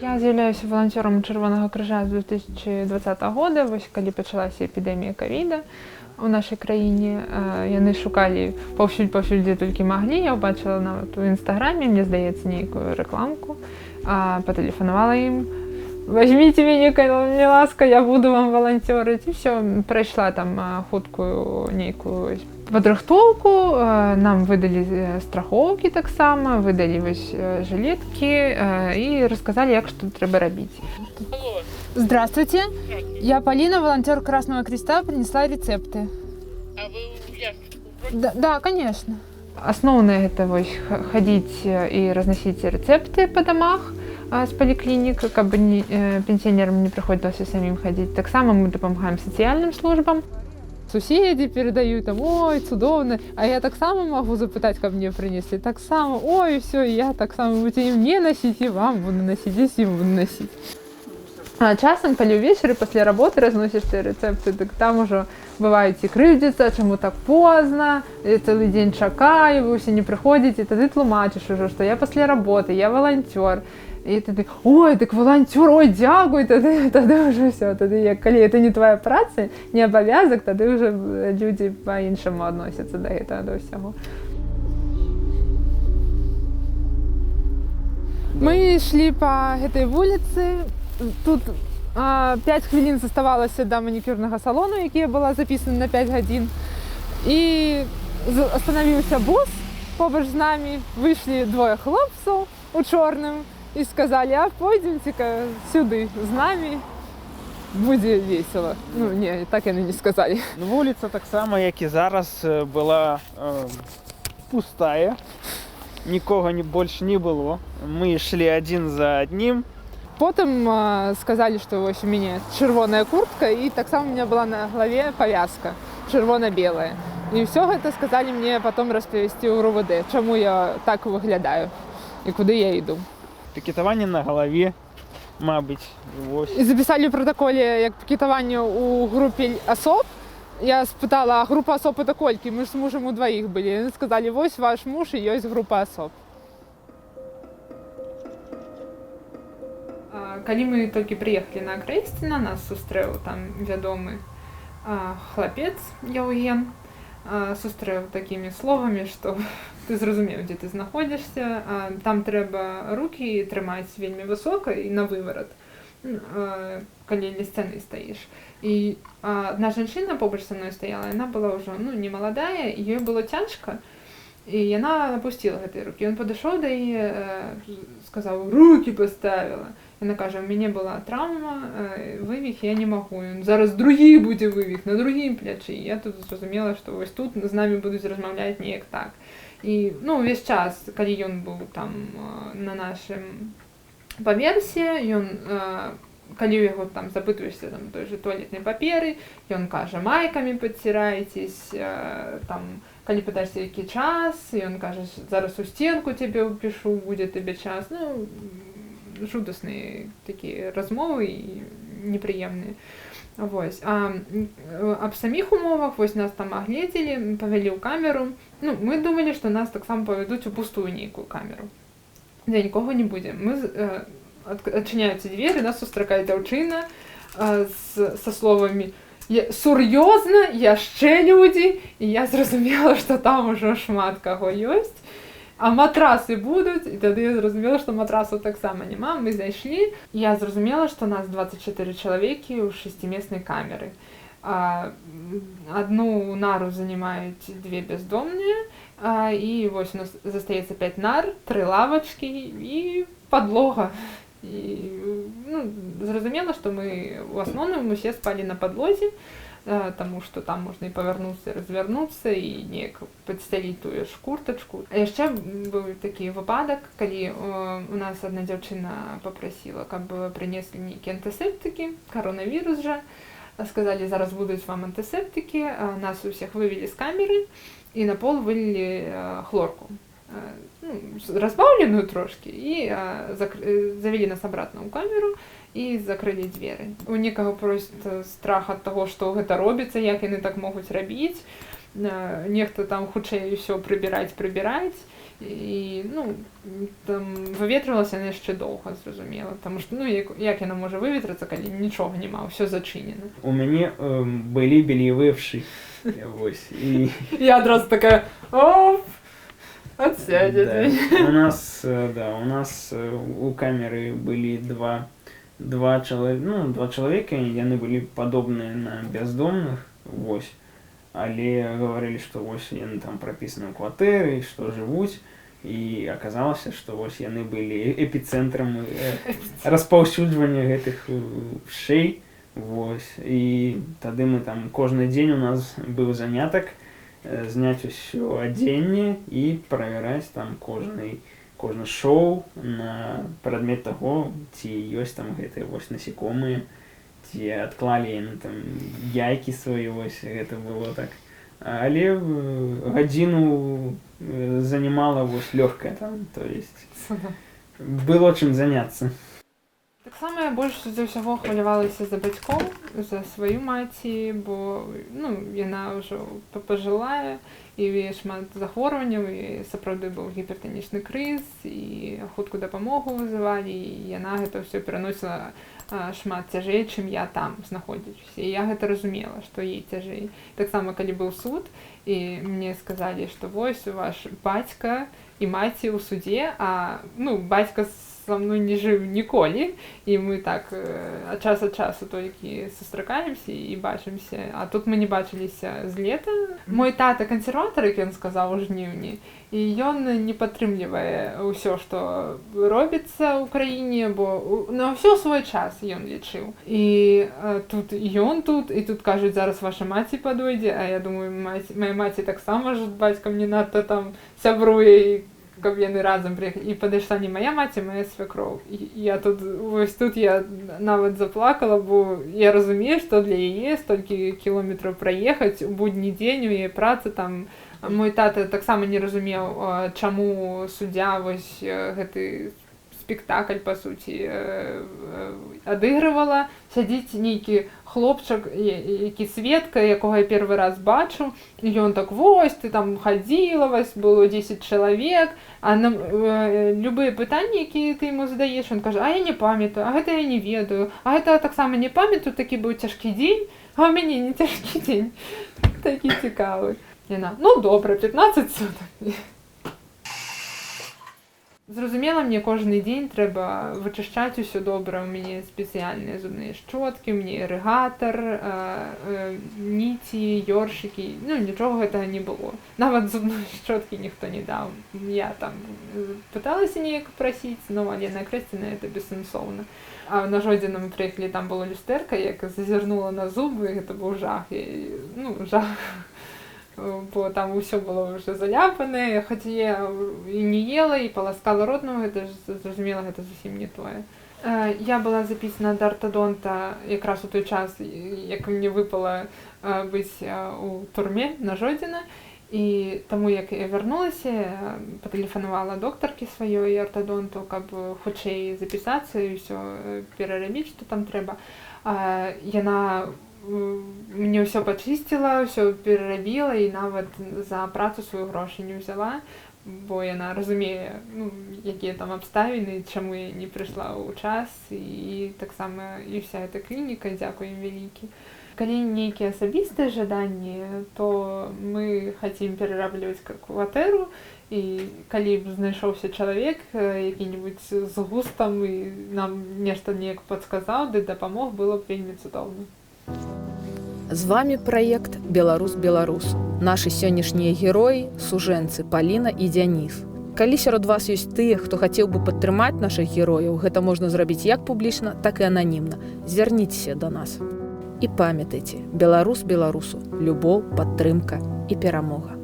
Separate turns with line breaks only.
Я з'яўляюся валанцёрам Чырвонага Крыжа з 2020 года, вось калі пачалася эпідэмія кавіда у нашай краіне. Яны шукалі паўсюль, паўсюль, дзе толькі маглі. Я ўбачыла нават у інстаграме, мне здаецца, нейкую рэкламку, патэлефанавала ім: «Возьмите мяне, калі ласка, я буду вам валанцёрыць». І всё, прайшла там хуткую нейкую падрыхтоўку, нам выдалі страхоўкі таксама, выдалі вось жылеткі і расказалі, як што трэба рабіць. Здравствуйте, я Полина, волонтер Красного Креста, принесла рецепты.
А вы у ящичку бросите?
Да, конечно. Асноўнае — гэта вось хадзіць і разносіць рэцэпты па дамах з паліклінік, каб не, пенсіянерам не прыходзілася самім хадзіць. Таксама мы дапамагаем сацыяльным службам. Суседзі перадаюць там: «Ой, цудоўна, а я таксама магу запытаць, каб мне прынеслі таксама?» Ой, всё, я таксама будзе і мне насіць, і вам буду насіць, і усім буду насіць. А часам, калі ўвечары пасля работы разносіш ты рэцэпты, дык там ужо бываюць і крыўдзяцца: «Чаму так позна, я цэлы дзень чакаю, вы ўсе не прыходзіце». Тады тлумачыш ужо, што я пасля работы, я валанцёр. І тады: «Ой, дык валанцёр, ой, дзякуй». Тады ўжо всё, тады як калі это не твоя праца, не абавязак, тады ўжо людзі па-іншаму адносяцца да гэтага, да ўсяго. Мы ішлі па гэтай вуліцы. Тут 5 хвілін заставалася да манікюрнага салону, які я была запісана на 5 гадзін. І остановіўся бус побач з намі, выйшлі двое хлопцаў у чорным і сказалі: «А пойдземце-ка сюды з намі, будзе весело». Ну, не, так яны не сказалі.
Ну, вуліца таксама, як і зараз, была пустая. Нікога не больш не было. Мы ішлі адзін за аднім.
Потым сказалі, што вось у мяне чырвоная куртка і таксама у меня была на галаве павязка чырвона-белая. І ўсё гэта сказалі мне потом распавесці ў РУВД, чаму я так выглядаю і куды я іду.
Пікетаванне на галаве, мабыць, вось.
І запісалі ў пратаколе як пікетаванне ў групе асоб. Я спытала: «А група асоб — это колькі? Мы ж з мужам удваіх былі». Яны сказалі: «Вось ваш муж і ёсць група асоб». Калі мы толькі прыехалі на Акрэсціна, нас сустрэў там вядомы хлапец Яўген, сустрэў такімі словамі, што ты зразумеў, дзе ты знаходзішся. Там трэба рукі трымаць вельмі высока і на выварат, калі ля сцяны стаіш. І адна жанчына побач са мной стаяла, яна была ўжо, ну, не маладая, і ёй было цяжка. І яна апусціла гэтыя рукі. Ён падышоў да яе, сказаў: «Рукі паставіла». Яна кажа: «У мяне была траўма, вывіх, я не магу». Ён: «Зараз другі будзе вывіх на другім плячы». Я тут зразумела, што вось тут з намі будуць размаўляць неяк так. І, ну, увесь час, калі ён быў там на нашым паверсе, ён, калі ў яго там запытваешся там той же туалетнай паперы, ён кажа: «Майкамі падцірайцесь», там, калі пытаешся, які час, ён кажа: «Зараз у сценку цябе ўпішу, будзе табе час». Ну, жудасныя такія размовы і непрыемныя. Вось. А аб саміх умовах, вось нас там агледзелі, павялі ў камеру. Ну, мы думалі, што нас таксама павядуць у пустую нейкую камеру, дзе нікога не будзе. Адчыняюцца дзверы, нас сустракае дзяўчына са словамі: «Сур'ёзна, яшчэ людзі?» І я зразумела, што там ужо шмат каго ёсць. «А матрасы будуць?» І тады я зразумела, што матрасаў таксама няма. Мы зайшлі. Я зразумела, што нас 24 чалавекі ў шасцімеснай камеры. Адну нару занимаюць две бяздомныя, і вось у нас застаецца 5 нар, тры лавачкі і падлога. І, ну, зразумела, што мы у асноўным усе спалі на падлозе, таму што там можна і павярнуцца, і развярнуцца, і неяк падсцяліць тую ж куртачку. А яшчэ быў такі выпадак, калі у нас адна дзяўчына папрасіла, каб прынеслі нейкія антысептыкі, каронавірус жа. Сказалі: «Зараз будуць вам антысептыкі». Нас усіх вывелі з камеры і на пол вылілі хлорку. Ну, разбаўленую трошкі, і завялі нас обратно ў камеру і закрылі дзверы. У некага просто страх ад таго, што гэта робіцца, як яны так могуць рабіць. Нехта там хутчэй усё прыбіраць, прыбіраць. І, ну, там выветрывалася яна яшчэ доўга, зразумела, таму што, ну, як яна можа выветрыцца, калі нічога няма, ўсё зачынена.
У мяне былі бельевыя вшы. Вось, і
Я адразу такая: оп, отсядет.
Да. У нас, да, у нас у камеры былі ну, два чалавека, і яны былі падобныя на бяздомных, вось. Але гаварылі, што вось яны там прапісаны ў кватэры, што жывуць, і аказалася, што вось яны былі эпіцэнтрам распаўсюджвання гэтых вшэй. Вось. І тады мы там кожны дзень у нас быў занятак зняць усё адзенне і правяраць там кожны шоў на прадмет таго, ці ёсць там гэтыя вось насекомыя, ці адклалі яны там яйкі свае, вось гэта было так. Але гадзіну занимала вось лёгкая там, то есть было чым заняцца.
Таксама я больш за ўсяго хвалявалася за бацькоў, за сваю маці, бо, ну, яна ўжо пажылая, і ў яе шмат захворванняў, і сапраўды быў гіпертанічны крыз, і хуткую дапамогу вызывалі, і яна гэта ўсё пераносіла шмат цяжэй, чым я там знаходзячыся. І я гэта разумела, што ей цяжэй. Таксама, калі быў суд, і мне сказалі, што вось ваш бацька і маці ў судзе, а, ну, бацька са мной не жыў ніколі, і мы так ад часу толькі сустракаемся і бачымся, а тут мы не бачыліся з лета. Мой тата кансерватар, як ён сказаў у жніўні, і ён не падтрымлівае ўсё, што робіцца ў краіне, бо на ўсё свой час, ён лічыў. І тут ён тут, і тут кажуць, зараз ваша маці падойдзе, а я думаю, моя маці таксама ж з бацькам не надта там сябруе, і каб яны разам прыехалі. І падышла не моя маці, моя свякроў. І я тут, вось тут я нават заплакала, бо я разумею, што для яе столькі кіламетраў праехаць у будні дзень, у яе праца там. Мой тата таксама не разумеў, чаму суддзя вось гэты спектакль, па суці, адыгрывала. Сядзіць нейкі хлопчык, які сведка, якога я первы раз бачу, і ён так: вось, ты там хадзіла, вас было 10 чалавек, а нам любыя пытанні, якія ты яму задаеш, ён кажа: а я не памятаю, а гэта я не ведаю, а гэта таксама не памятаю, такі быў цяжкі дзень, а ў мяне не цяжкі дзень, такі цікавы. Яна: ну добра, 15 сутак. Зразумела, мне кожны дзень трэба вычышчаць усё добра. У мяне спецыяльныя зубныя шчоткі, у мяне ірыгатар, ніці, ёршыкі. Ну, нічога гэтага не было. Нават зубной шчоткі ніхто не даў. Я там пыталася неяк прасіць, но але на Акрэсціна это бессэнсоўна. А на Жодзіна мы прыехалі, там было люстэрка, як зазірнула на зубы, гэта быў жах. І, ну, жах. Бо там усё было ўжо заляпанае, хоць я і не ела, і паласкала рот, ну, гэта ж, зразумела, гэта зусім не тое. Я была запісана да артадонта якраз у той час, як мне выпала быць у турме на Жодзіна, і таму, як я вярнулася, я патэлефанавала доктаркі сваёй артадонту, каб хутчэй запісацца і ўсё перарабіць, што там трэба. Яна мне ўсё пачысціла, ўсё перарабіла і нават за працу сваю грошы не ўзяла, бо яна разумее, ну, якія там абставіны, чаму я не прыйшла ў час, і таксама і ўся эта клініка, дзякуй ім вялікі. Калі нейкія асабістыя жаданні, то мы хацім перарабліваць кватэру, і калі б знайшоўся чалавек, які-небудзь з густам і нам нешта неяк падказаў ды дапамог, было б вельмі цудоўна.
З вамі праект «Беларус беларусу». Нашы сённяшнія героі — сужэнцы Паліна і Дзяніс. Калі сярод вас ёсць тыя, хто хацеў бы падтрымаць нашых герояў, гэта можна зрабіць як публічна, так і ананімна. Звярніцеся да нас. І памятайце, беларус беларусу, любоў, падтрымка і перамога.